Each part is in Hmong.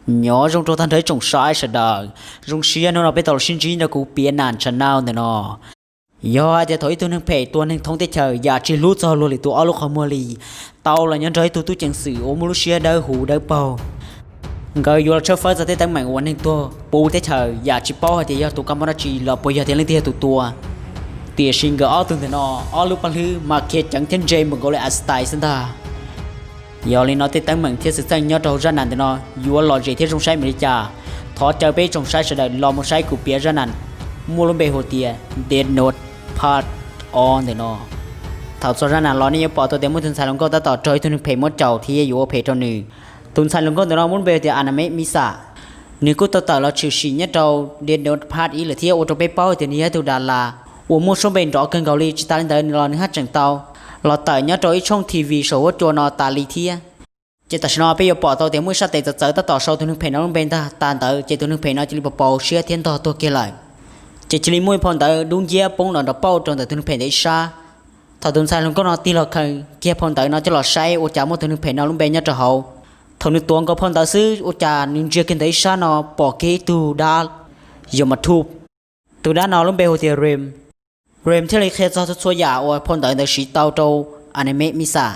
Nyob zoo rau tag nrho ib tsoom saib sawv daws, zoo siab hnub no peb tau los sib ntsib nrog kuv Piav Nas channel ntawm no. Yog hais tias thaum ib tug neeg phem tua neeg thoob teb chaws yam tsis hlub txog luag lwm tus ob lub qhov muag li, tau los nyob nrog ib tug tub ceev xwm uas muaj lub siab dawb huv dawb paug, nkawd yuav los tshawb fawb txog tej teeb meem uas neeg tuag puv teb chaws yam tsis paub hais tias yog tus kab mob dab tsi los puas yog tias leej twg yog tus tua. Tiam sis nkawd ob tug ntawm no, ob lub paj hlwb mas khiav ceev thiab ntse npaum nkaus li Einstein xwb ntag. Yog li no tej teeb meem thiab xwm txheej nyob rau hauv zaj nam ntawm no yuav lom zem thiab zoo saib npaum li cas, thov caw peb tsoom saib sawv daws los mus saib kuv piav zaj nam muaj lub npe hu tias Death Note Part ob ntawm no. Thaum txog zaj nam los nej yuav pom tau tias muaj tus ntxhais hluas nkauj tab tom raug ib tug neeg phem muab caum thiab yuav ua phem rau nws. Tus ntxhais hluas nkauj ntawm no muaj lub npe hu tias Aname Misa. Nws kuj tau tawm los tshwm sim nyob rau Death Note Part ib lawm thiab ua rau peb paub tias nws yog ib tug das las uas muaj suab npe nrov kawg nkaus li. Tsis tas li ntawd los nws haj tseem tau los tawm nyob rau ib tshooj T V saum huab cua no tas li thiab. Ces tam sim no peb yuav pom tau tias muaj ib sab tes txawv txawv tab tom sau tus neeg phem no lub npe ntag. Tas ntawd ces tus neeg phem no cia li pos pos siab thiab ntog tuag kiag lawm. Ces cia li muaj ib phau ntawv dub nciab poob los nrov pauj rau ntawm tus neeg phem ntawd ib sab. Thaum tus ntxhais hluas nkauj no tig los khaws kiag phau ntawv no coj los saib ua cas muaj tus neeg phem no lub npe nyob rau hauv. Thaum nws tuav nkaus phau ntawv xwb ua cas nws ntsia kiag ntawm ib sab no pom kiag ib tug dab yog mas thuj. Tus dab no lub npe hu tias Rem. Rem thiaj li qhia txog txhua txhua yam uas phau ntawv ntawd siv tau rau Anime Misa.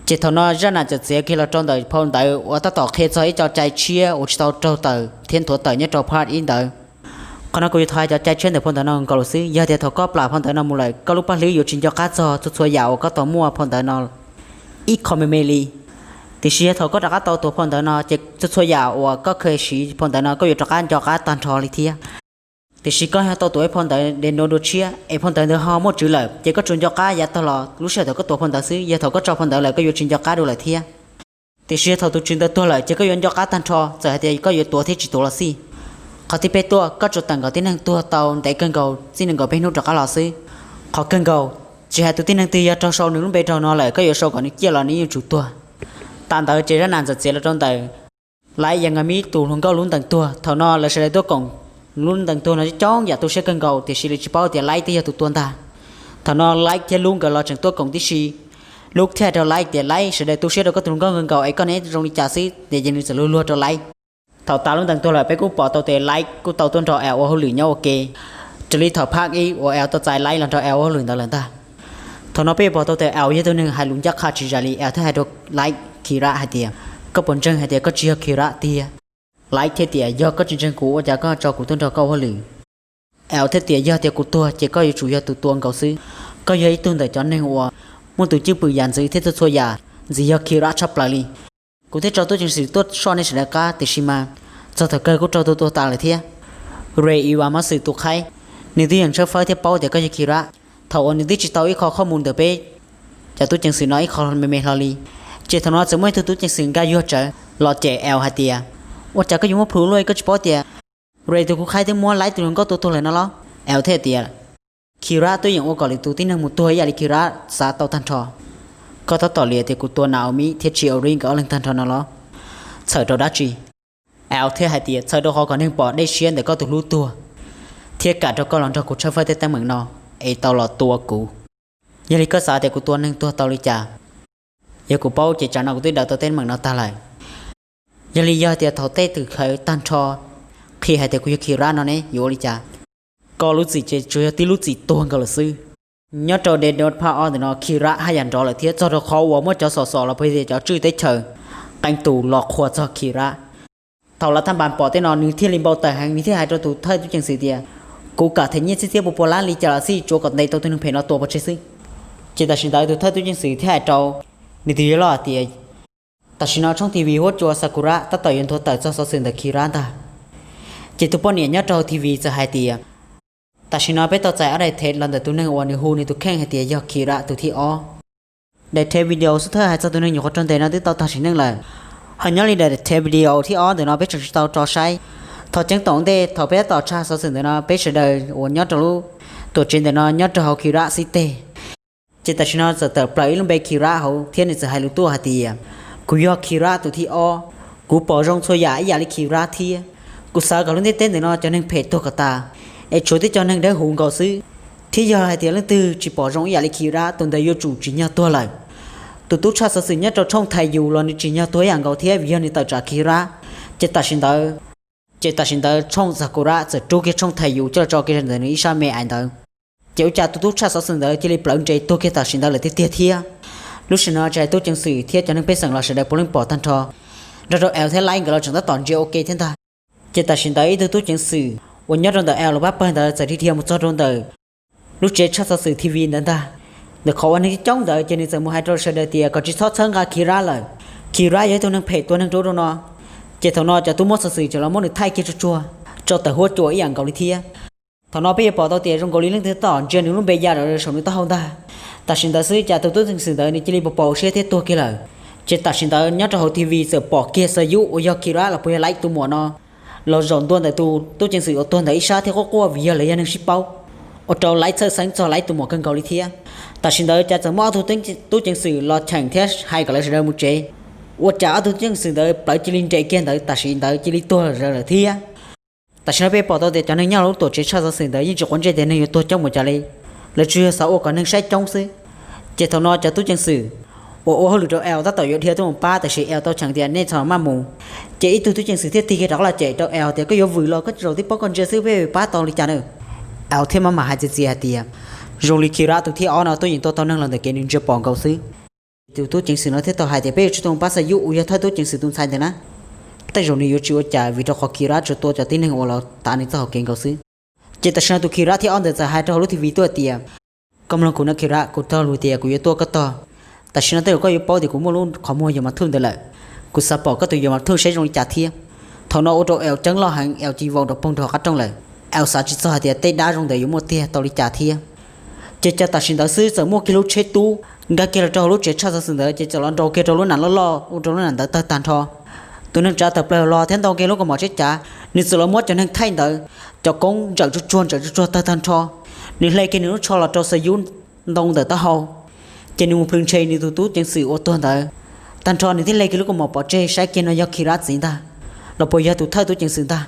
Ces thaum no zaj nam txawm txiav kiag los rau ntawm phau ntawv uas tab tom qhia txog ib co cai tshiab uas tsis tau raug tawm thiab nthuav tawm nyob rau Part ib ntawd. Qhov no kuv yuav thov hais cov cai tshiab ntawm phau ntawv no nkaus lawm xwb. Yog tias thaum koj plam phau ntawv no mus lawm, koj lub paj hlwb yuav tsis nco qab txog txhua txhua yam uas koj tau muaj phau ntawv no ib qho me me li. Tiam sis yog thaum koj rov qab tau tuav phau ntawv no ces txhua txhua yam uas koj kheev siv phau ntawv no koj yuav rov qab nco qab tag nrho li thiab. Tiam sis koj yog tau tuav ib phau ntawv Death Note dua tshiab es phau ntawv ntawd ho muaj tswv lawm ces koj tsuas nco qab yav tag los lub sij hawm thaum koj tuav phau ntawv xwb. Yog thaum koj tso phau ntawv lawm koj yuav tsis nco qab dua lawm thiab. Tiam sis yog thaum tus tswv ntawd tuag lawm ces koj yuav nco qab tag nrho txawm hais tias koj yuav tuav thiab tsis tuav los xij. Qhov thib peb tuaj, koj tsuas tawm nkaus tib neeg tuag tau ntev kawg nkaus txij nees nkaum peb hnub rov qab los xwb. Qhov kawg nkaus, tsis hais tus tib neeg twg yog raug sau nws lub npe rau no lawm, koj yuav sau kom nws ciaj los nws yeej yuav tsum tuag. Tas ntawd ces zaj nam txawm txiav los rau ntawm Light Yagami tus hluas nkauj lub ntees tuag. Thaum no lawv sawv daws tuaj koom lub ntees tuag no coob coob yam tu siab kawg nkaus tiam sis lawv tsis paub tias Light twb yog tus tua ntag. Thaum no Light thiab Luke nkawd los tseem tuaj koom tib si. Luke thiaj hais rau Light tias, Light, sawv daws tu siab rau koj tus hluas nkauj kawg nkaus es koj neb zoo li cas xwb, ces nws txawm luag luag rau Light. Thaum tas lub ntees tuag lawm peb kuj pom tau tias Light kuj tau tuaj nrog L ua hauj lwm nyob ua ke, raws li thaum Part ib uas L tau txais Light los nrog L ua hauj lwm ntawd lawm ntag. Thaum no peb yuav pom tau tias L yog tus neeg hais lus ncaj qha tsis zais li. L thiaj hais rau Light, Kira hais tias, koj puas ntseeg hais tias koj tsis yog Kira tiag? Light thiaj tias, yog koj tsis ntseeg kuv ua cas koj tso kuv tuaj nrog koj ua hauj lwm? L thiaj tias, yog tias kuv tuag ces koj yuav tsum yog tus tua nkaus xwb. Koj yog ib tug ntawm cov neeg uas muaj tus cwj pwm yam ntxwv thiab txhua txhua yam ntxim yog Kira tshaj plaws li. Kuv thiaj tso tub ceev xwm tuaj soj nej sawv daws qab tiam sis mas txog thaum kawg kuj raug tua tuag tas lawm thiab. Rey Iwamotsu tus qhaib, nws twb yeej tshawb fawb thiab paub tias koj yog Kira, thaum uas nws twb tsis tau ib qho qhov mus ntawm peb cov tub ceev xwm no ib qho me me hlo li. Ces thaum no txawm muaj ib tug tub ceev xwm nkag yuag tsawv los cem L hais tias, ua cas koj yuav muab plhu luaj, koj tsis paub tias Rey tus khub qhaib twb muab Light tus hluas nkauj tua tuag lawm no los? L thiaj tias, Kira twb yeem ua kom lwm tus tib neeg mus tuag ib yam li Kira xav tau tag nrho. Koj tab tom liam tias kuv tua Naomi thiab Chiori nkawd ob leeg tag nrho no los? Txhawm rau dab tsi? L thiaj hais tias, txhawm rau qhov kom neeg pom dej siab ntawm koj tus hlub tuag thiab kam rau koj los nrog kuv tshawb fawb tej teeb meem no es tau los tua kuv. Yog li koj xav tias kuv tua neeg tuag tau li cas? Yog kuv paub ces tsam no kuv twb daws tau teeb meem no tag lawm. Yog li yog tias thaum tej twm khawv tag nrho qhia hais tias kuv yog Kira no ne yuav ua li cas? Koj lub txim ces tsuas yog tib lub txim tuag nkaus lawm xwb. Nyob rau Death Note Part ob ntawm no Kira haj yam nrov lawm thiab txog rau qhov uas muaj cov xom xom los puas tias cov tswj teb chaws qee tus los qhuas txog Kira. Thaum Lawv Thaj Npas pom tej no nws thiaj li npau taws heev, nws thiaj hais rau tus thawj tub ceev xwm tias, kuv kam them nyiaj txhij txhiab puas pua lab li cas los xij tsuav kom ntes tau tus neeg phem no tua pov tseg xwb. Ces tam sim ntawd tus thawj tub ceev xwm thiaj hais rau nws tus yawg loj hais tias, tam sim no tshooj T V huab cua Sakura tab tom yuav nthuav tawm txog xov xwm ntawm Kira ntag. Ces tus poj niam nyob rau T V txawm hais tias, tam sim no peb tau txais ob daim text los ntawm tus neeg uas nws hu nws tus kheej hais tias yog Kira tus thib ob. Daim text video xub thawj hais txog tus neeg nyuam qhuav raug ntes no twb tau tag sim neej lawm. Ho nyob li daim text video thib ob ntawm no peb tseem tsis tau tso saib. Thov ceeb toom ntej thaum peb tab tom tshaj xov xwm ntawm no peb sawv daws uas nyob rau lub tuam tsev ntawm no nyob rau hauv Kira xib teg. Ces tam sim no txawm tawm plaws ib lub npe Kira hauv thiab nws txawm hais lus tuaj hais tias, kuv yog Kira tus thib ob, kuv pom zoo txhua yam ib yam li Kira thiab. Kuv xav kom lub ntiaj teb ntawm no cov neeg phem tuag kom tas, es tshuav tib co neeg dawb huv nkaus xwb. Thiab yog hais tias leej twg tsis pom zoo ib yam li Kira, tus ntawd yuav tsum tsim nyog tuag lawm. Tus tub tshaj xov xwm nyob rau tshooj Thais Yus los nws tsim nyog tuag ib yam nkaus thiab vim yog nws tawm tsam Kira. Ces tam sim ntawd, ces tam sim ntawd tshooj Sakura txawm rub kiag tshooj thais yus coj los tso kiag ntawm nws ib sab me ais ntawd. Ces ua cas tus tub tshaj xov xwm ntawd cia li plawv nres tuag kiag tam sim ntawd lawm tiag tiag thiab. Lub sij hawm no tsis hais tub ceev xwm thiab cov neeg pej xeem los sawv daws puav leej pom tag nrho, nrog rau L thiab Light nkawd los tseem tab tom ntsia ua ke thiab ntag. Ces tam sim ntawd ib tug tub ceev xwm uas nyob rau ntawm L lub pab pawg ntawd txawm dhia dhia mus txog rau ntawm lub tsev tshaj xov xwm T V ntawd ntag. Ntawm qhov uas neeg coob ntawd ces nws txawm mus hais rau sawv daws tias kom tsis txhob txhawb nqa Kira lawm. Kira yog ib tug neeg phem tua neeg rau rau no. Ces thaum no cov tub muab xov xwm tseem los muab nws thaij kiag tsuag tsuag tso tawm huab cua ib yam nkaus li thiab. Thaum no peb yuav pom tau tias zoo nkaus li leej twg tab tom ntsia nws lub npe ya rau saum nws taub hau ntag. Tam sim ntawd xwb cas tus tub ceev xwm ntawd nws cia li pos pos siab thiab tuag kiag lawm. Ces tam sim ntawd nyob rau hauv T V txawm pom kiag Sayuk uas yog Kira los puas yog Light tus muam no los zaum ntua ntawm tus tub ceev xwm uas tuag ntawd ib sab thiab quaj quaj vim yog lawv yog neeg sib paub, ua rau Light txhawj xeeb txog Light tus muam kawg nkaus li thiab. Tam sim ntawd cas txawm muaj ob tug tub ceev xwm los cheem thiab hais kom lawv sawv daws mus tsev. Ua cas ob tug tub ceev xwm ntawd plawv cia li nres kiag ntawd tam sim ntawd cia li tuag zom zaws lawm thiab. Tam sim no peb pom tau tias cov neeg nyob hauv lub tuam tsev tshaj xov xwm ntawd yeej tsis quav ntsej tias neeg yuav tuag coob npaum cas li, lawv tsuas yog xav ua kom neeg saib coob xwb. Ces thaum no cov tub ceev xwm uas ua hauj lwm rau L tab tom yuav dhia tuaj mus pab tiam sis L tau cheem tias nej txhob maj mus. Ces ib tug tub ceev xwm thiaj tig kiag rov qab los cem rau L tias koj yuav vwm los koj tsis zaum tib pob koj ntsia xwb peb pab tau li cas na. L thiaj maj mam hais txias txias hais tias zoo li Kira tus thib ob no twb yeej tua tau neeg los ntawm kev nws ntsia pom nkaus xwb. Tus tub ceev xwm no thiaj tau hais tias peb yuav tsum tuaj mus pab Sayuk uas yog thawj tub ceev xwm tus ntxhais ntawm na. Tej zaum nws yuav tsis ua cas vim rau qhov Kira tsuas tua cov tib neeg uas los tav nws txoj hauv kev nkaus xwb. Ces tam sim no tus Kira thib ob ntawd txawm hais rau hauv lub T V tuaj tias koj mloog kuv no Kira, kuv tog lus tias kuv yuav tua koj tog. Tam sim no tej zaum koj yuav paub tias kuv muaj lub qhov muag Yog Mas Thuj ntawd lawm. Kuv xav pom koj tus Yog Mas Thuj saib zoo li cas thiab. Thaum no ua rau L ceeb loj heev, L cia li vau nrov poog rau hauv qab rooj lawm. L xav tsis txog hais tias tej dab zoo ntawd yuav muaj tiag tau li cas thiab. Ces cas tam sim ntawd xwb txawm muaj kiag lub tsheb tub nkag kiag los rau hauv lub tsev tshaj xov xwm ntawd ces txawm los nraus kiag rau lub nam loj loj ua rau lub nam ntawd tawg tag nrho. Tus neeg tsav tawm plaws los thiab ntoo kiag lub kaus mom tsheb cav, nws txawm los muab cov neeg thaij ntawd cov koob ntsawm tsuag tsuag ntsawm tsuag tsuag tawg tag nrho. Nws hle kiag nws lub tsho los rau Sayuk ntoo ntawm taub hau, ces nws mus plhws ntshe nws tus tub ceev xwm uas tuag ntawd tag nrho. Nws thiaj hle kiag lub kaus mom pov tseg saib kiag no yog Kira txiv ntag, los puas yog tus thawj tub ceev xwm ntag.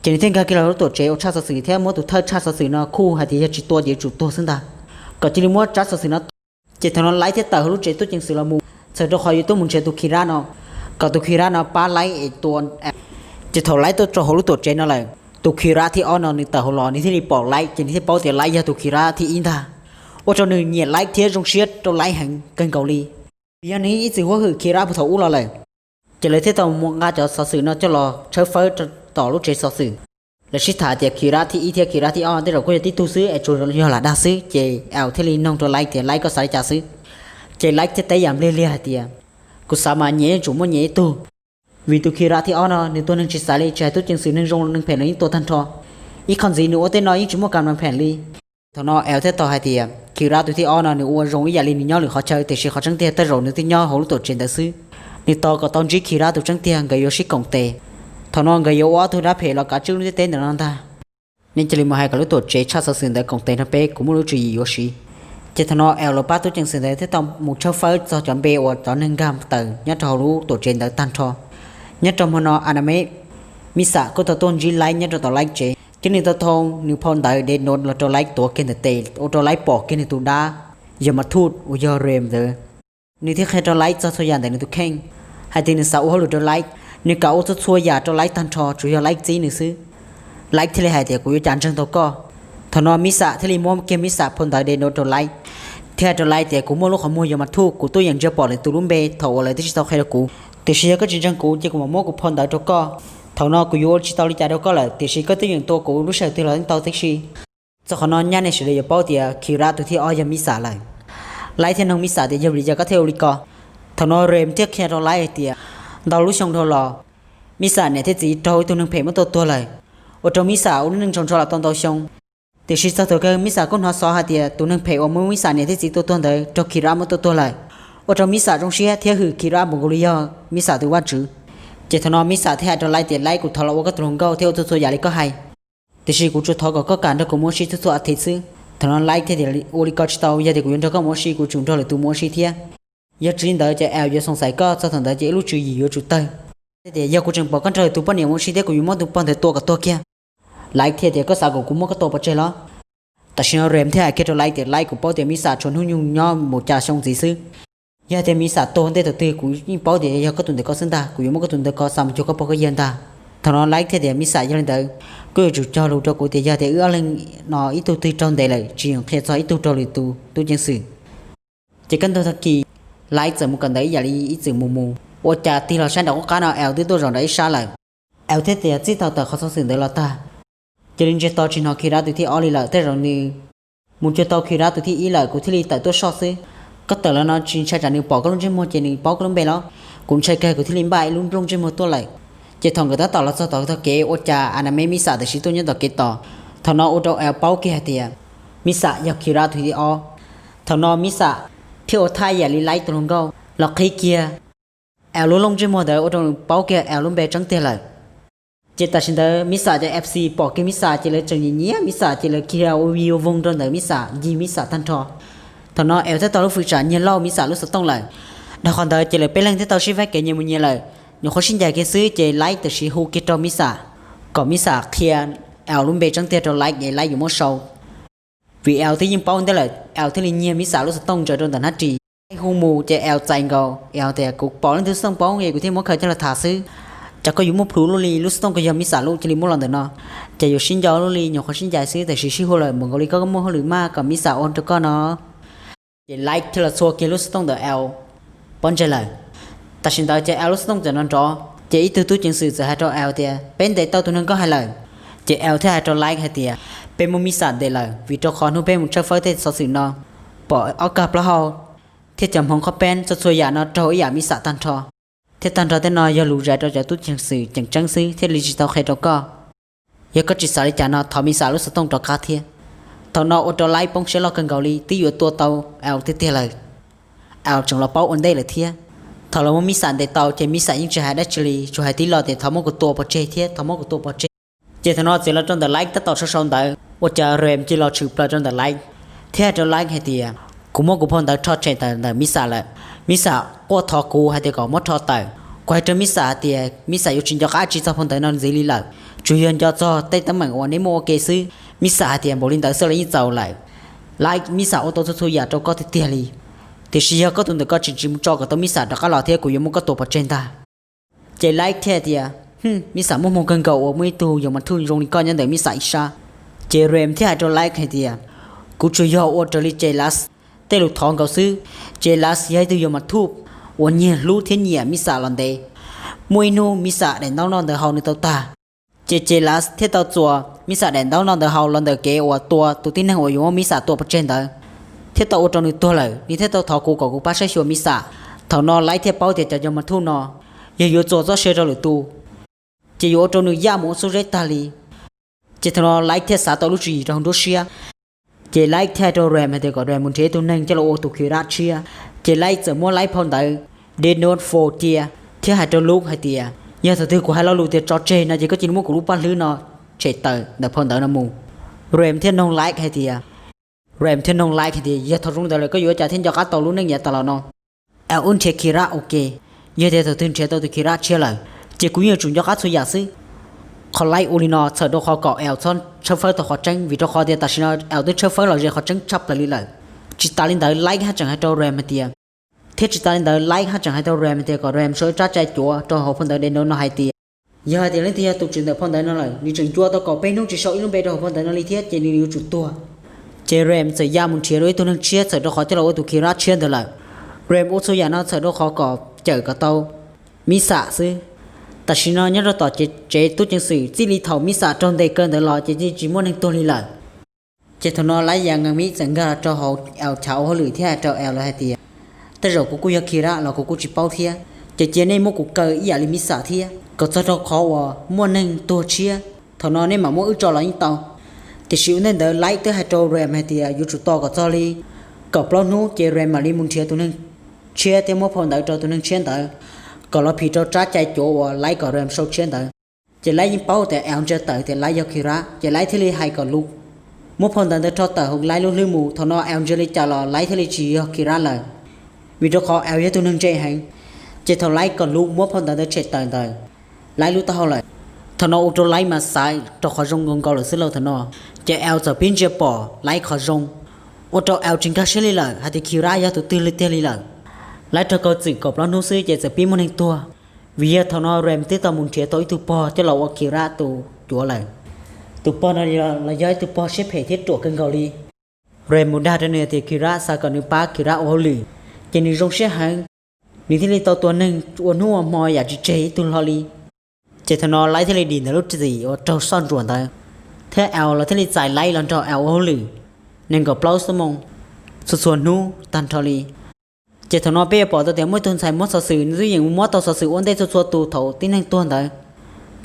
Ces nws thiaj nkag kiag los lub tuam tsev ua tshaj xov xwm thiab muab tus thawj tshaj xov xwm no khuj hais tias yog tsis tua ces yuav tsum tuag xwb ntag, kom cia li muab tsab xov xwm no. Ces thaum no Light thiaj tawm hauv lub tsev tub ceev xwm los mus txhawm rau qhov yuav tuaj mus nrhiav tus Kira no, kom tus Kira no pab Light es tua. Ces thaum Light tuaj rau hauv lub tuam tsev no lawm, tus Kira thib ob no nws tawm hauv los nws thiaj li pom Light ces nws thiaj paub tias Light yog tus Kira thib ib ntag, ua rau nws nyiam Light thiab zoo siab rau Light heev kawg nkaus li, vim yog nws ib txwm huab hwm Kira puag thaum ub los lawm. Ces lawv thiaj tau mus nqa cov xov xwm no coj los tshawb fawb tom lub tsev xov xwm. Lawv sib tham tias Kira thib ib thiab Kira thib ob tej zaum kuj yog tib tug xwb es tsuas yog lam dag xwb. Ces L thiaj li noog rau Light tias Light koj xav li cas xwb. Ces Light thiaj teb yam npliag liag hais tias kuv xav mas nyias yeej tsum muaj nyias ib tug, vim tus Kira thib ob no nws tua neeg tsis xaiv li, tsis hais tub ceev xwm neeg zoo neeg phem los yeej tua tag nrho. Ib qho ntxiv nws ua tej no yeej tsis muaj kam phem li. Thaum no L thiaj tau hais tias Kira tus thib ob no nws ua zoo ib yam li nws nyob lwm qhov chaw tiam sis qhov tseeb tiag tej zaum nws twb nyob hauv lub tuam tsev ntawd xwb. Nws tos kom tau ntsib Kira tus tseeb tiag nkawd yuav sib koom tes. Thaum no nkawd yuav ua ob tug dab phem los kav tswj lub ntiaj teb ntawm no ntag. Nej cia li mus hais kom lub tuam tsev tshaj xov xwm ntawd koom tes nrog peb, kuv muaj lub tswv yim yuav siv. Ces thaum no L los pab tub ceev xwm ntawd thiaj tau mus tshawb fawb txog cov npe uas cov neeg nkag tawm nyob rau hauv lub tuam tsev ntawd tag nrho. Nyob rau hmo no Aname, Misa kuj tau tuaj ntsib Light nyob rau tom Light tsev thiab nws tau thau nws phau ntawv Death Note los rau Light tuav kiag ntawm tes ua rau Light pom kiag nws tus dab Yog Mas Thuj uas yog Rem ntawd. Nws thiaj qhia rau Light txog txhua yam ntawm nws tus kheej, hais tias nws xav ua hauj lwm rau Light, nws kam ua txhua txhua yam rau Light tag nrho tsuas yog Light txib nws xwb. Light thiaj li hais tias kuv yuav cas ntseeg tau koj. Thaum no Misa thiaj li muab kiag Misa phau ntawv Death Note rau Light, thiab hais rau Light tias kuv muaj lub qhov muag Yog Mas Thuj, kuv twb yeej ntsia pom lawv tus lub npe thaum uas lawv twb tsis tau qhia rau kuv. Tiam sis yog koj tsis ntseeg kuv ces kuv mam muab kuv phau ntawv rau koj. Thaum no kuv yuav ua tsis tau li cas rau koj lawm tiam sis koj twb yeej tua kuv lub sij hawm twg los yeej tau tib si. Txog qhov no nyab nej sawv daws yuav paub tias Kira tus thib ob yog Misa lawm. Light thiaj nug Misa tias yog vim li cas koj thiaj ua li ko. Thaum no Rem thiaj qhia rau Light hais tias ntau lub xyoo dhau los Misa niam thiab txiv raug ib tug neeg phem muab tua tuag lawm, ua rau Misa ua lub neej ntshaus ntsho los tau ntau xyoo. Tiam sis txog thaum kawg Misa kuj hnov xov hais tias tus neeg phem uas muab Misa niam thiab txiv tua tuag ntawd raug Kira muab tua tuag lawm, ua rau Misa zoo siab thiab hwm Kira npaum nkaus li yog Misa tus vaj tswv. Ces thaum no Misa thiaj hais rau Light tias Light, kuv thov los ua koj tus hluas nkauj thiab ua txhua txhua yam li koj hais, tiam sis kuv tsuas thov kom koj kam nrog kuv mus ua si txhua txhua a thiv xwb. Thaum no Light thiaj tias ua li ko tsis tau, yog tias kuv yuav nrog koj mus ua si kuv tsum nrog lwm tus mus ua si thiab. Yog tsis li ntawd ces L yuav xoom xaiv koj, txog thaum ntawd ces ib lub tswv yim yuav tsum tawg. Thiaj tias yog kuv tseem pom koj nrog lwm tus poj niam mus ua si thiab kuv yuav muab tus poj ntawd tua kom tuag kiag. Light thiaj tias koj xav kom kuv muab koj tua pov tseg los? Tam sim no Rem thiaj hais kiag rau Light tias Light, kuv paub tias Misa tshuav hnub nyoog nyob mus cas xyoo ntxiv xwb. Yog tias Mixas tuag ntej thaum twg kuv yeej paub tias yog koj tus ntawm ko xwb ntag, kuv yuav muab koj tus ntawm ko xa mus cuag koj pog koj yawg ntag. Thaum no Light thiaj tias, Mixas, yog li ntawd koj yuav tsum cog lus rau kuv tias yog tias wb ob leeg no ib tug twg raug ntes lawm tsis yeem qhia txog ib tug rau lwm tus tub ceev xwm. Ces kaj ntug tag kis Light txawm mus kawm ntawv ib yam li ib txwm mus mus, ua cas tig los saib nram qub qab no L twb tuaj zaum nram ib sab lawm. L thiaj tias, Txij thaum tawm qhov xov xwm ntawd los tag, cia li ntsiag to tsis hnov Kira tus thib ob li lawm, tej zaum nws mus cuag tau Kira tus thib ib lawm kuv thiaj li tawm tuaj soj xwb. Koj tawm los no tsis ntshai tsam nws pom koj lub ntsej muag ces nws paub koj lub npe los? Kuv ntshai kawg kuv thiaj li npaj ib lub nplooj ntsej muag tuaj lawm. Ces thaum nkawd tab tom los txog tom tog kev ua cas Anna me Mixas tam sim tuaj nyob tom kev tos. Thaum no ua rau L paub kiag hais tias Mixas yog Kira tus thib ob. Thaum no Mixas thiaj ua thaij yam li Light tus hluas nkauj los qhib kiag L lub looj ntsej muag ntawd ua rau nws paub kiag L lub npe tseeb tiag lawm. Ces tam sim ntawd Mixas cov F C pom kiag Mixas ces lawv tseem nyiam nyiam Mixas ces lawv kiag ua vij ua voog rau ntawm Mixas ncig Mixas tag nrho. Thaum no L thiaj tau lub fwj tsam nyiag lauj Mixas lub xov tooj lawm. Dhau qhov ntawd ces lawv peb leeg thiaj tau sib faib kev nyias mus nyias lawm. Nyuam qhuav sib ncaim kiag xwb ces Light tam sim hu kiag rau Mixas kom Mixas qhia L lub npe tseeb tiag rau Light es Light yuav muab sau. Vim L twb yeej paub ntej lawm L thiaj li nyiag Mixas lub xov tooj ntsaws rau ntawm hnab ris. Light hu mus ces L txais nkaus, L tias, Kuv pom leej twg xov tooj poob es kuv thiaj muab khaws coj los tham xwb. Cas koj yuav muaj plhus luaj li, lub xov tooj koj yog Mixas lub cia li muab los ntawm no, ces yuav sib nco luaj li. Nyuam qhuav sib ncaim xwb, tam sim sib hu lawm, npaum nkaus li koj muaj hauj lwm mas kom Mixas ua rau koj no. Ces Light thiaj los txhua kiag lub xov tooj ntawm L pob ntseg lawm. Tam sim ntawd ces L lub xov tooj txawm nrov nrov, ces ib tug tub ceev xwm txawm hais rau L tias, Peb ntes tau tus neeg koj hais lawm. Ces L thiaj hais rau Light hais tias, Peb muab Mixas ntes lawm vim rau qhov hnub peb mus tshawb fawb tej xov xwm no pom ob kag plaub hau thiab cov hmoov qhob peeb txhua txhua yam no raug ib yam Mixas tag nrho. Thiab tag nrho tej no yog lus zais rau cov tub ceev xwm ceem tseeb xwb thiaj li tsis tau qhia rau koj. Yog koj tsis xav li cas no thov Mixas lub xov tooj rov qab thiab. Thaum no ua rau Light poob siab loj kawg nkaus li, twb yuav tua tau L tiag tiag lawm. L tseem los paub ua ntej lawm thiab. Thaum los muab Mixas ntes tau ces Mixas yeej tsis hais dab tsi li, tsuas hais tib lo tias, Thov muab kuv tua pov tseg thiab, thov muab kuv tua pov tseg. Ces thaum no txawm los rau ntawm Light tab tom sau sau ntawv, ua cas Rem cia los tshwm plaws rau ntawm Light thiab hais rau Light hais tias, Kuv muab kuv phau ntawv rho tshem tawm ntawm Mixas lawm. Mixas quaj thov kuv hais tias kom muab rho tawm. Kuv hais rau Mixas hais tias Mixas yuav tsis nco qab tsis txog phau ntawv no ntxiv li lawm, tsuas yog nco txog tej teeb meem uas neb muaj ua ke xwb. Mixas hais tias, Npaum li ntawd xwb los yeej txaus lawm. Light, Mixas ua tau txhua txhua yam rau koj tiag tiag li, tiam sis yog koj tus ntawm koj tseem tsis mus tso kom tau Mixas rov qab los thiab kuv yuav muab koj tua pov tseg ntag. Ces Light thiaj tias, Hm, Mixas muaj hmoo kawg nkaus uas muaj ib tug Yog Mas Thuj zoo li koj nyob ntawm Mixas ib sab. Ces Rem thiaj hais rau Light hais tias, Kuv tsuas yog ua raws li Jealous tej lus thov nkaus xwb. Jealous yog ib tug Yog Mas Thuj uas nyiag hlub thiab nyiam Mixas los ntev. Muaj ib hnub Mixas daim ntaub noj ntawd haus nws tau tag, ces Jealous thiaj tau txuas Mixas daim ntaub noj ntawd haus los ntawm kev uas tua tus tib neeg uas yuav muab Mixas tua pov tseg ntawd, thiab tau ua rau nws tuag lawm. Nws thiaj tau thov kuv kom kuv pab saib xyuas Mixas. Thaum no Light thiaj paub tias cov Yog Mas Thuj no yog yuav txuas txoj sia rau lwm tus, ces yuav ua rau nws yaj mus ua xub zeb tag li. Ces thaum no Light thiaj xav tau lub tswv yim rau hauv nruab siab. Ces Light thiaj hais rau Rem hais tias kom Rem mus nrhiav ib tug neeg coj los ua tus Kira tshiab. Ces Light txawm muab Light phau ntawv Death Note four cia thiab hais rau Luke hais tias, Yog thaum twg kuv hais lo lus tias tso tseg no ces koj cia li muab kuv lub paj hlwb no tshem tawm ntawm phau ntawv no mus. Rem thiaj noog Light hais tias, Rem thiaj noog Light hais tias, Yog thaum zoo li ntawd lawm koj yuav ua cas thiaj nco qab tau lub neej yav tas los no? L wb nrhiav Kira ua ke, yog tias thaum twg nrhiav tau tus Kira tshiab lawm, ces kuv yeej yuav tsum nco qab txhua yam xwb. Qhov Light ua li no txhawm rau qhov kom L txhob tshawb fawb tau qhov tseeb, vim rau qhov tias tam sim no L twb tshawb fawb los ze qhov tseeb tshaj plaws li lawm. Tsis tas li ntawd Light haj tseem hais rau Rem hais tias, thiab tsis tas li ntawd Light haj tseem hais rau Rem hais tias kom Rem sau ib tsab cai cuav rau hauv phau ntawv Death Note no hais tias, yog hais tias leej twg yog tus tswv ntawm phau ntawv no lawm, nws tseem ncua tau kaum peb hnub tsis sau ib lub npe rau hauv phau ntawv no li thiab ces nws yuav tsum tuag. Ces Rem txawm ya mus nrhiav dua ib tug neeg tshiab txhawm rau qhov coj los ua tus Kira tshiab ntawd lawm. Rem ua txhua yam no txhawm rau qhov kom cawm kom tau Mixas xwb. Tam sim no nyob rau tom tsev tub ceev xwm, txij li thaum Mixas raug ntes kaw ntawd los ces yeej tsis muaj neeg tuag li lawm. Ces thaum no Light Yagami txawm nkag rau hauv L chav ua hauj lwm thiab hais rau L lawv hais tias, Tej zaum kuv kuj yog Kira los kuv kuj tsis paub thiab, ces cia nej muab kuv kaw ib yam li Mixas thiab, kom txog rau qhov uas muaj neeg tuag tshiab, thaum no nej mam muab wb tso los yeej tau. Tiam sis ua ntej ntawd Light twb hais rau Rem hais tias yuav tsum tos kom txog li kaum plaub hnub ces Rem mam li mus nrhiav tus neeg tshiab thiab muab phau ntawv rau tus neeg tshiab ntawd, kom los phim rau tsab cai cuav uas Light kom Rem sau tshiab ntawd. Ces Light yeej paub tias L ntsia tawm tias Light yog Kira, ces Light thiaj li hais kom Luke muab phau ntawv ntawd rho tawm hauv Light lub hlwb mus. Thaum no L ntsia li cas los Light thiaj li tsis yog Kira lawm, vim rau qhov L yog tus neeg ntse heev. Ces thaum Light kom Luke muab phau ntawv ntawd tshem tawm ntawm Light lub taub hau lawm, thaum no ua rau Light mas xav rau qhov zoo nkaus nkaus lawm xwb lauj. Thaum no ces L txawm pib ntsia pom Light qhov zoo, ua rau L tsis nkag siab li lawm hais tias Kira yog tus twg li tiag li lawm. Laiv raug kaw txim kaum plaub hnub xwb ces txawm pib muaj neeg tuag, vim yog thaum no Rem twb tau mus nrhiav tau ib tug pog coj los ua Kira tus cuav lawm. Tus pog no los yog ib tug pog siab phem thiab ruam kawg nkaus li. Rem mus dag rau nws tias Kira xav kom nws pab Kira ua hauj lwm, ces nws zoo siab heev, nws thiaj li tau tua neeg ua hnub ua hmo yam tsis tseg ib tug hlo li. Ces thaum no Laiv thiaj li dim ntawm lub txim uas raug soj ntsuam ntawd, thiab L los thiaj li txais Laiv los nrog L ua hauj lwm nees nkaum plaub xuab moos txhua txhua hnub tag nrho li. Ces thaum no peb yuav pom tau tias muaj ib tug ntxhais muab xov xwm, nws twb yeej mus muab tau xov xwm ua ntej txhua txhua tus thaum tib neeg tuag ntawd.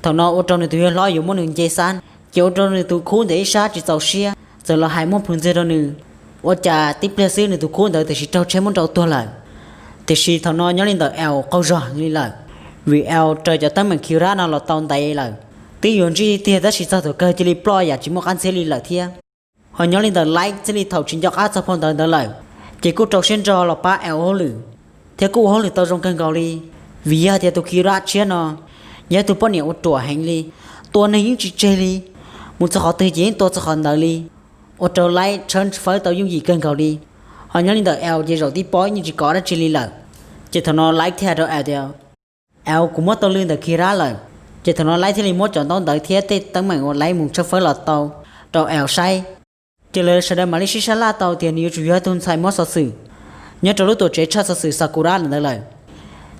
Thaum no ua rau nws tus yawg hlob yuav muab nws nce xab, ces ua rau nws tus khub ntawd ib sab tsis txaus siab, txawm los hais muaj plhus ntxiag rau nws. Ua cas tib pliag xwb nws tus khub ntawd tiam sis raug tsheb muab nrau tuag lawm. Tiam sis thaum no nyob li ntawm L qaug zog heev li lawm, vim L raws cov teeb meem Kira no los tau ntev lawm, twb yuav ntsib tiag tab sis txog thaum kawg cia li ploj yam tsis muaj qab ntxhiab li lawm thiab. Ho nyob li ntawm Laiv thiaj li thaum tsis nco qab txog phau ntawv ntawd lawm, ces kuj rau siab ntso los pab L ua hauj lwm, thiab kuj ua hauj lwm tau zoo kawg nkaus li. Vim yog tias tus Kira tshiab no yog tus poj niam ua ruam heev li, tua neeg yeej tsis tseg li, mus txog qhov twg ces yeej tua txog qhov ntawd li, ua rau Laiv tshawb fawb tau yooj yim kawg nkaus li. Ho nyob li ntawm L ces zaum tib pob yeej tsis kov dab tsi li lawm. Ces thaum no Laiv thiaj hais rau L tias, L, kuv muab tau lw ntawm Kira lawm. Ces thaum no Laiv thiaj li muab cov ntaub ntawv thiab tej teeb meem uas Laiv mus tshawb fawb los tau rau L saib. Ces lawv sawv daws mam li sib sab laj tau tias nws yuav tsum yog tus ntxhais muab xov xwm nyob rau lub tuam tsev tshaj xov xwm Sakura ntawd lawm.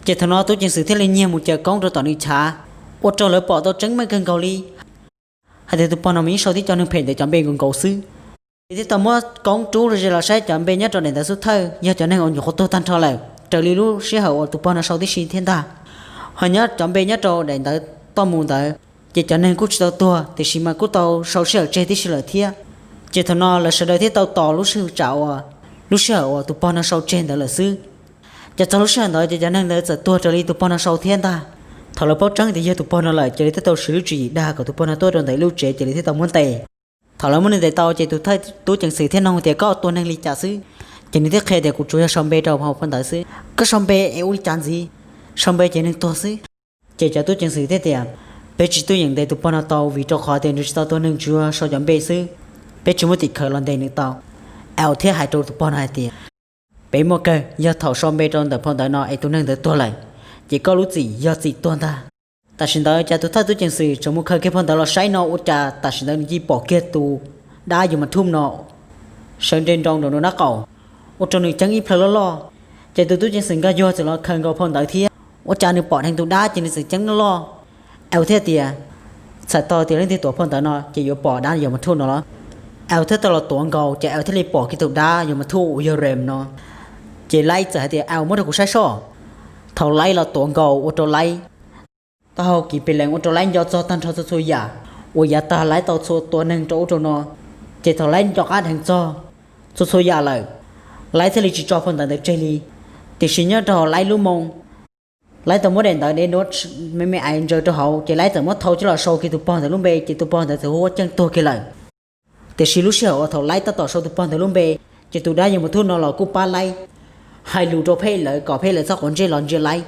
Ces thaum no tub ceev xwm thiaj li nyiag mus caw koob rau tom nws chav, ua rau lawv pom tau tseeb meej kawg nkaus li hais tias tus pog no mas yeej sau tib co neeg phem ntawm cov npe nkaus nkaus xwb. Ces thiaj tau muab koob rub ze los saib cov npe nyob rau daim ntawv xub thawj yog cov neeg uas nyuam qhuav tuag tag nrho lawm raws li lub sij hawm uas tus pog no sau tib si thiab ntag. Ho nyob cov npe nyob rau daim ntawv toj mus ntawd, ces cov neeg kuj tsis tau tuag tiam sis mas kuj tau sau sij hawm tseg tib si lawm thiab. Ces thaum no lawv sawv daws thiaj tau tos lub sij hawm tsam uas, lub sij hawm uas tus pog no sau tseg ntawd lawm xwb. Ces txog lub sij hawm ntawd ces cov neeg ntawd txawm tuag raws li tus pog no sau thiab ntag. Thaum lawv paub tseeb tias yog tus pog no lawm ces lawv thiaj tau siv lub tswv yim dag kom tus pog no tuaj rau ntawm lub tsev ces lawv thiaj tau muab ntes. Thaum lawv muab nws ntes tau ces tus thawj tub ceev xwm thiaj nug tias koj tua neeg li cas xwb? Ces nws thiaj qhia tias kuv tsuas yog sau npe rau hauv phau ntawv xwb. Koj sau npe es ua li cas ntxiv? Sau npe ces neeg tuag xwb. Ces cov tub ceev xwm thiaj tias, peb tsis tuaj yeem ntes tus pog no tau vim rau qhov tias nws tsis tau tua neeg, tsuas yog sau cov npe xwb. Peb tsis muaj tim khawv los ntes nws tau. L thiaj hais rau tus pog no hais tias, peb muaj kawg, yog thaum sau npe rau ntawm phau ntawv no es tus neeg ntawd tuag lawm, ces koj lub txim yog txim tuag ntag. Tam sim ntawd cas tus thawj tub ceev xwm tseem mus khaws kiag phau ntawv los saib no ua cas tam sim ntawd nws cia li pom kiag tus dab yus mas thum no sawv nres nroo nraum nws dab qaum, ua rau nws ceeb ib plhaw loj loj. Ces tus tub ceev xwm nkag yuag txawm los khaws nkaus phau ntawv thiab, ua cas nws pom dheev tus dab ces nws txawm ceeb loj loj. L thiaj tias, txhais tau tias leej twg tuav phau ntawv no ces yuav pom dab yus mas thum no los. L thiaj tau los tuav nkaus ces L thiaj li pom kiag tus dab yus mas thum uas yog Rem no. Ces Light txawm hais tias L muab rau kuv saib soj. Thaum Light los tuav nkaus ua rau Light, taub hau kis pes lees ua rau Light nco txog tag nrho txhua txhua yam uas yav tag Light tau txhua tua neeg rau ub rau no. Ces thaum Light nco qab dheev txog txhua txhua yam lawm, Light thiaj li tsis tso phau ntawv ntawd tseg li. Tiam sis nyob rau hauv Light lub moo, Light tau muab daim ntawv Death Note me me ais ntsaws rau hauv ces Light txawm muab thau coj los sau kiag tus pog ntawd lub npe ces tus pog ntawd txawm hu ua ceej tuag kiag lawm. Tiam sis lub sij hawm uas thaum Light tab tom sau tus pog ntawd lub npe, ces tus dab yus mas thum no los kuj pab Light hais lus rau Phej lawv kom Phej lawv txhob quav ntsej los ntsia Light.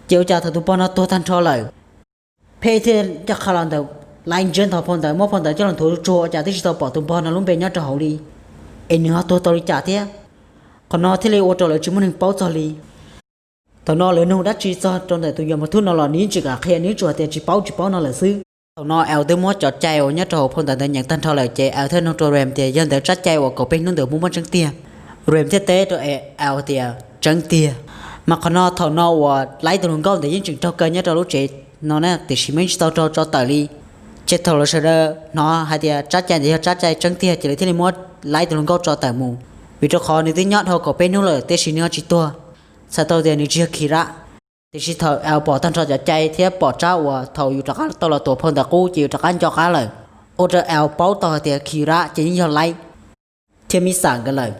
Ces ua cas thaum tus pog no tuag tag nrho lawm, Phej thiaj coj qha los ntawm Light ntsiab ntho phau ntawv, muab phau ntawv coj los nthuav tsuag ua cas twb tsis tau pom tus pog no lub npe nyob rau hauv li, es nws ho tuag tau li cas thiab. Qhov no thiaj li ua rau lawv tsis muaj neeg paub txog li. Thaum no lawv nug dab tsi txog rau ntawm tus yus mas thum no los nws yeej tsis kam qhia, nws yeej tsuas tias tsis paub tsis paub no lawm xwb. Thaum no L twb muab cov cai uas nyob rau hauv phau ntawv ntawd nyeem tag nrho lawm ces L thiaj nug rau Rem tias yog ntawd tsab cai uas kaum peb hnub ntawd puas muaj tseeb tiag? Rem thiaj teb rau L tias tseeb tiag. Mas qhov no thaum no uas Light tus hluas nkauj ntawd yeej tseem raug kaw nyob rau lub tsev no na tiam sis mas yeej tsis tau raug tso tawm li. Ces thaum lawv sawv daws hnov hais tias tsab cai ntawd yog tsab cai tseeb tiag ces lawv thiaj li muab Light tus hluas nkauj tso tawm mus, vim rau qhov nws twb nyob dhau kaum peb hnub lawm tiam sis nws ho tsis tuag, txhais tau tias nws tsis yog Kira. Tiam sis thaum L pom tag nrho cov cai thiab pom tsab uas thaum yus rov qab tau los tuav phau ntawv qub ces yus rov qab nco qab lawm, ua rau L paub tau hais tias Kira ces yeej yog Light thiab Misa nkawd lawm.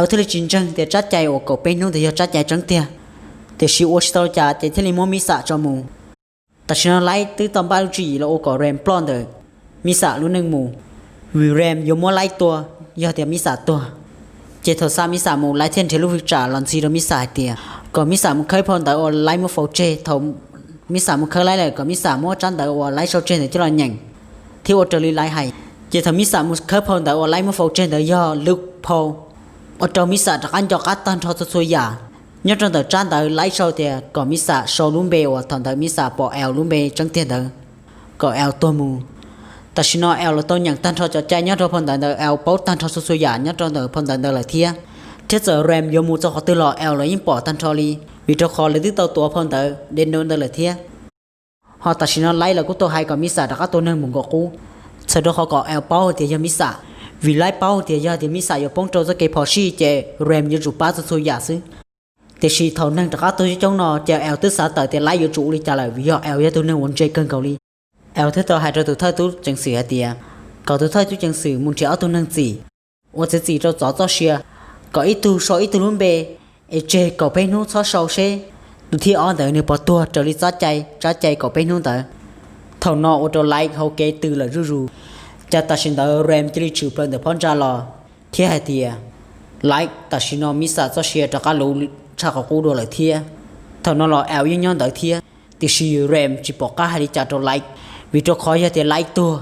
L thiaj li tsis ntseeg tias tsab cai uas kaum peb hnub ntawd yog tsab cai tseeb tiag, tiam sis ua tsis tau li cas ces thiaj li muab Misa tso mus. Tam sim no Light twb tau npaj lub tswv yim los ua kom Rem ploj ntawm Misa lub neej mus, vim Rem yuav muab Light tua yog tias Misa tuag. Ces thaum xa Misa mus Light thiaj nrhiav lub hwj tsam los ntxhi rau Misa hais tias kom Misa mus khawb phau ntawv uas Light muab faus tseg. Thaum Misa mus khawb Light lawm kom Misa muab tsab ntawv uas Light sau tseg ntawd coj los nyeem thiab ua raws li Light hais. Ces thaum Misa mus khawb phau ntawv uas Light muab faus tseg ntawd yog lub phau, ua rau Misa rov qab nco qab tag nrho txhua txhua yam. Nyob rau ntawm tsab ntawv Light sau tias kom Misa sau lub npe uas thaum ntawd Misa pom L lub npe tseeb tiag ntawd, kom L tuag mus. Tam sim no L los tau nyeem tag nrho cov cai nyob rau phau ntawv ntawd, L paub tag nrho txhua txhua yam nyob rau ntawm phau ntawv ntawd lawm thiab. Thiab txawm Rem yuav mus txog qhov twg los L los yeej pom tag nrho li, vim rau qhov lawv twb tau tuav phau ntawv Death Note ntawd lawm thiab. Ho tam sim no Light los kuj tau hais kom Misa rov qab tua neeg mus nkaum qub, txhawm rau qhov kom L paub hais tias yog Misa, vim Light paub hais tias yog tias Misa yuav poob rau txoj kev phom sij ces Rem yuav tsum pab txhua txhua yam xwb. Tiam sis thaum neeg rov qab tuag coob coob no ces L twb xav tawm tias Light yuav tsum ua li cas lawm, vim yog L yog tus neeg uas ntse kawg nkaus li. L thiaj tau hais rau tus thawj tub ceev xwm hais tias kom tus thawj tub ceev xwm mus nrhiav ob tug neeg txim, ua txiav txim rau txov txoj sia, kom ib tug sau ib tug lub npe, es tseg kaum peb hnub txhob sau seb tus thib ob ntawd nws puas tuag raws li txoj cai, tsab cai kaum peb hnub ntawd. Thaum no ua rau Light hauv kev tws lawm zuj zus, cas tam sim ntawd Rem cia li tshwm plaws ntawm phab ntsa los thiab hais tias, Light, tam sim no Misa txoj sia rov qab luv tshaj qhov qub dua lawm thiab. Thaum no los L yeej nyob ntawd thiab, tiam sis Rem tsis pom qab hais li cas rau Light, vim rau qhov yog tias Light tuag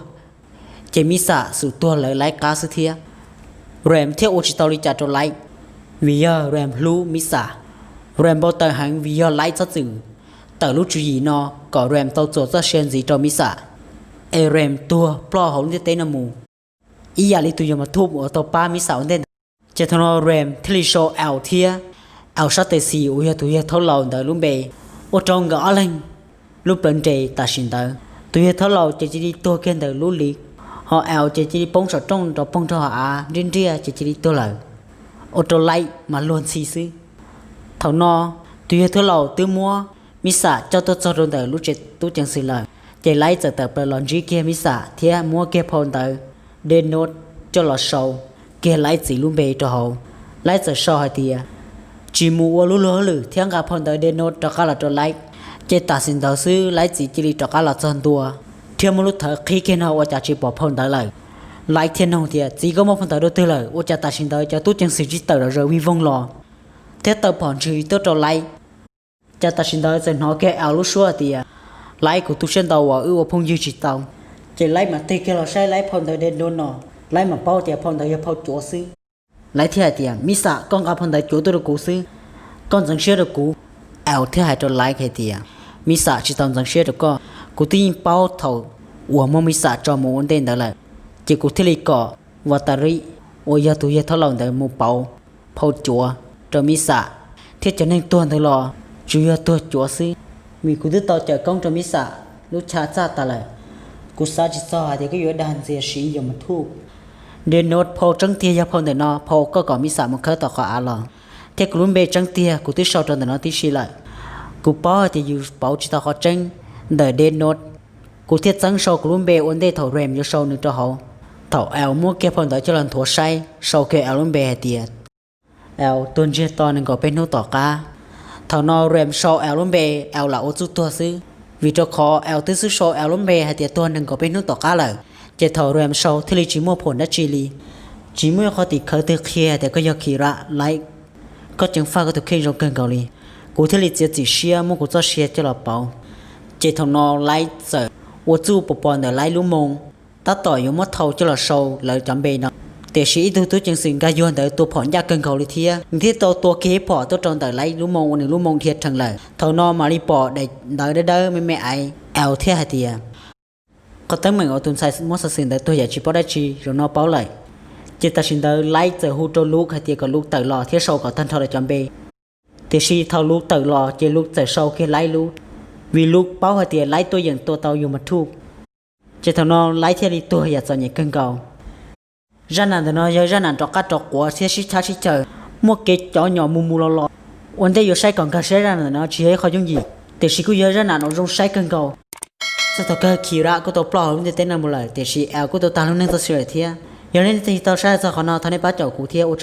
ces Misa xum tuag lawv Light qab xwb thiab. Rem thiaj ua tsis tau li cas rau Light, vim yog Rem hlub Misa. Rem npau taws heev vim yog Light txhob txwm tawm lub tswv yim no kom Rem tau txuas txoj sia ntxiv rau Misa, es Rem tuag ploj hauv lub ntiaj teb no mus ib yam li tus yog mas thuj uas tau pab Misa ua ntej ntawd. Ces thaum no Rem thiaj li sau L thiab L sab tes xis uas yog tus yawg thaub laus ntawd lub npe, ua rau nkawd ob leeg lub plawv nres tam sim ntawd, tus yawg thaub laus ces cia li tuag kiag ntawm lub liv, ho L ces cia li poob saum rooj rov poog rau hauv av nriab nriab ces cia li tuag lawm, ua rau Light mas luag ntxhi xwb. Thaum no tus yawg thaub laus twb muab Misa coj tuaj txog rau ntawm lub tsev tub ceev xwm lawm, ces Light txawm tawm plaws los ntsib kiag Misa thiab muab kiag phau ntawv Death Note coj los sau kiag Light txiv lub npe rau hauv. Light txawm sau hais tias tsis mus ua lub luag hauj lwm thiab nqa phau ntawv Death Note rov qab los rau Light. Ces tam sim ntawd xwb Light txiv cia li rov qab los txog ntua thiab muab lub thawv qhib kiag no ua cas tsis pom phau ntawv lawm. Light thiaj nug tias, Txiv, koj muab phau ntawv rau twg lawm? Ua cas tam sim ntawd cov tub ceev xwm tsis tawm los zaws vij voog los thiab taw phom ntsws tuaj rau Light? Cas tam sim ntawd txawm hnov kiag L lub suab tias, Light, kuv tu siab ntau uas wb ua phooj ywg tsis tau. Ces Light mam tig kiag los saib Light phau ntawv Death Note no, Light mam paub tias phau ntawd yog phau cuav xwb. Light thiaj hais tias, Misa, koj nqa phau ntawv cuav tuaj rau kuv xwb, koj ntxeev siab rau kuv. L thiaj hais rau Light hais tias, Misa tsis tau ntxeev siab rau koj, kuv twb yeej paub thaum uas muab Misa tso mus ua ntej ntawd lawm, ces kuv thiaj li kom Vatari uas yog tus yawg thaub laus ntawd mus pauv phau cuav rau Misa, thiab cov neeg tuag ntawd los tsuas yog tuag cuav xwb, vim kuv twb tau cawm koob rau Misa lub chav txaj tas lawm. Kuv xav tsis txog hais tias koj yuav dag ntxias siv yog mus thuj. Death Note phau tseeb tiag yog phau ntawm no, phau koj kom Misa mus khawb tom qhov av los, thiab kuv lub npe tseeb tiag kuv twb sau rau ntawm no tib si lawm. Kuv paub hais tias yus pauv tsis tau qhov tseeb ntawm Death Note, kuv thiaj txeeb sau kuv lub npe ua ntej thaum Rem yuav sau nws rau hauv. Thaum L muab kiag phau ntawv coj los nthuav saib, sau kiag L lub npe hais tias L tuag ntsiag to nees nkaum peb hnub tom qab. Thaum no Rem sau L lub npe, L lam ua txuj tuag xwb, vim rau qhov L twb xub sau L lub npe hais tias tuag nees nkaum peb hnub tom qab lawm. Ces thaum Rem sau thiaj li tsis muaj phuam dab tsi li. Tsis muaj ib qho tim khawv twg qhia tias koj yog Kira, Light, koj ceev faj koj tus kheej zoo kawg nkaus li, kuv thiaj li txiav txim siab muab kuv txoj sia coj los pauv. Ces thaum no Light txawm ua txuj pos pos ntawm Light lub moo, tab tom yuav muab thau coj los sau lawv cov npe no. Tiam sis ib tug tub ceev xwm nkag yuag ntawd tua phom ncaj kawg nkaus li thiab, nws thiaj tau tua kiag ib phom tuaj rau ntawm Light lub moo uas nws lub moo dhia rhees lawm. Thaum no mam li pom daim ntawv dawb dawb me me aiv, L thiaj hais tias, Qhov teeb meem uas tus ntxhais muab xov xwm ntawd tuag yam tsis paub dab tsi zaum no paub lawm. Ces tam sim ntawd Light txawm hu rau Luke hais tias kom Luke tawm los thiab sau kom tag nrho lawv cov npe. Tiam sis thaum Luke tawm los ces Luke txawm sau kiag Light lub, vim Luke paub hais tias Light tuaj yeem tua tau yus mas thuj. Ces thaum no Light thiaj li tuag yam txom nyem kawg nkaus. Zaj nam ntawm no yog zaj nam rov qab rov quav thiab sib chab sib caw, muaj kev cov nyom mus mus los los. Ua ntej yuav saib kom nkag siab zaj nam ntawm no tsis yog ib qho yooj yim, tiam sis kuj yog zaj nam uas zoo saib kawg nkaus. Txog thaum kawg Kira kuj tau ploj hauv lub ntiaj teb no mus lawm, tiam sis L kuj tau tag lub neej txoj sia lawm thiab. Yog nej leej twg tau saib txog qhov no thov nej pab caum kuv thiab ua tsaug.